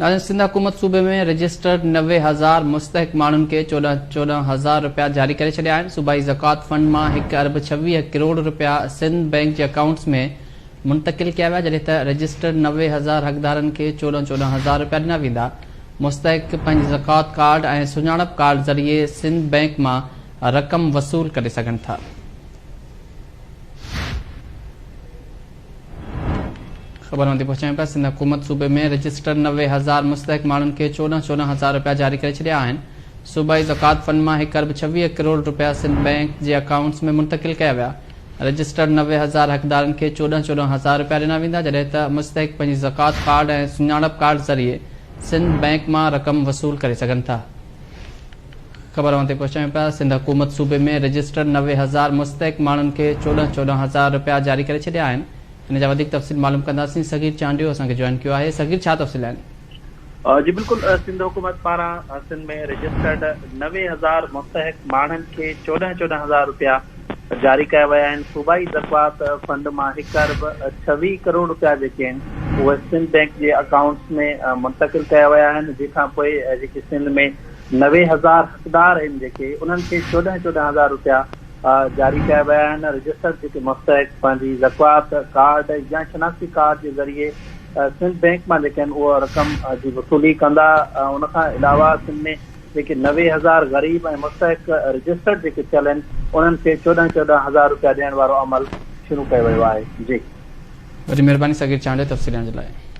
ناظرين سنڌ حڪومت صوبي ۾ رجسٽرڊ 90 هزار مستحق ماڻهن کي 14 14 هزار رپيا جاري ڪري ڇڏيا آهن. صوبائي زڪوات فنڊ مان هڪ ارب 26 ڪروڙ رپيا سنڌ بئنڪ جي اڪائونٽس ۾ منتقل ڪيا ويا، جڏهن ته رجسٽرڊ 90 هزار حقدارن کي 14 14 هزار رپيا ڏنا ويندا. مستحق پنهنجي زڪوات ڪارڊ ۽ سڃاڻپ ڪارڊ ذريعي سنڌ بئنڪ مان رقم وصول ڪري سگهن ٿا. خبر مندي پهچايون پيا سنڌ حڪومت صوبي ۾ رجسٽرڊ 90 هزار مستحق ماڻهن کي 14 14 هزار رپيا جاري ڪري ڇڏيا آهن. صوبائي زڪوات فنڊ مان هڪ ارب 26 ڪروڙ رپيا سنڌ بئنڪ جي اڪائونٽس ۾ منتقل ڪيا ويا. رجسٽرڊ 90 هزار حقدارن کي 14 14 هزار رپيا ڏنا ويندا، جڏهن ته مستحق پنهنجي زڪوات ڪارڊ ۽ سڃاڻپ ڪارڊ ذريعي سنڌ بئنڪ مان رقم وصول ڪري سگهن ٿا. خبر اوهان تائين پهچايون پيا سنڌ حڪومت صوبي ۾ رجسٽرڊ 90 هزار مستحق ماڻهن کي 14 14 هزار رپيا جاري ڪري ڇڏيا آهن. ان جا وڌيڪ تفصيل معلوم ڪنداسين. صغير چانڊيو اسان کي جوائن ڪيو آهي. صغير ڇا تفصيل آهن؟ جي بلڪل سنڌ حڪومت پاران سنڌ ۾ رجسٽرڊ 90 هزار مستحق ماڻهن کي 14 14 هزار رپيا جاري ڪيا ويا آهن. صوبائي زڪوات فنڊ مان هڪ ارب 26 ڪروڙ رپيا جيڪي آهن اهي سنڌ بئنڪ جي اڪائونٽس ۾ منتقل ڪيا ويا آهن، جنهن کان پوء جيڪي سنڌ ۾ 90 هزار حقدار آهن جيڪي انهن کي 14 14 هزار رپيا جاري ڪيا ويا آهن. رجسٽرڊ جيڪي مستحق پنهنجي زڪوات ڪارڊ يا شناختي ڪارڊ جي ذريعي سنڌ بئنڪ مان جيڪي آهن اهو رقم جي وصولي ڪندا. ان کان علاوه سنڌ ۾ جيڪي 90 هزار غريب ۽ مستحق رجسٽرڊ جيڪي ٿيل آهن انهن کي 14 14 هزار رپيا ڏيڻ وارو عمل شروع ڪيو ويو آهي. جي. وڏي مهرباني صغير چانڊيو تفصيل ڏيڻ جي لاء.